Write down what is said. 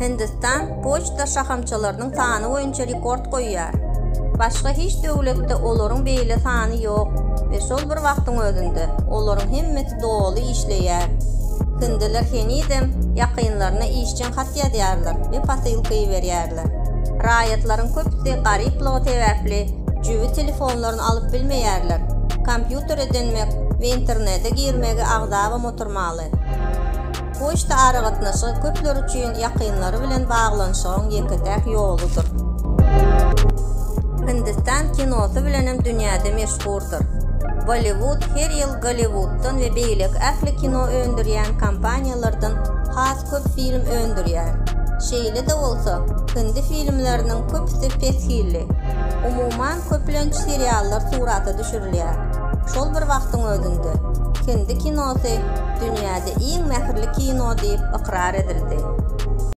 Hindistan poçta şahamçalarynyň sany boýunça rekord goýýar. Başga hiç döwletde olaryň beýle sany ýok we şol bir wagtyň özünde olaryň hemmesi doly işleýär. Hindiler henizem ýakynlaryna işjeň hat ýazýarlar we posylka iberýärler. Raýatlaryň köpüsi garyplygy sebäpli jübi telefonlaryny alyp bilmeýärler, kompýuter edinmek we internete girmegi agzabam oturmaly. Poçta aragatnaşygy köpler üçin ýakynlary bilen baglanyşygyň ýeke-täk ýoludyr. Hindistan kinosy bilenem dünýäde meşhurdyr. Bolliwud her ýyl Golliwuddan we beýleki ähli kino öndürýän kompaniýalardan has köp film öndürýär. Şeýle-de bolsa, hindi filmleriniň köpüsi pes hilli. Umuman, köplenç seriallar surata düşürilýär. Şol bir wagtyň özünde, hindi kinosy dünýäde iň mähirli kino diýip ykrar edildi.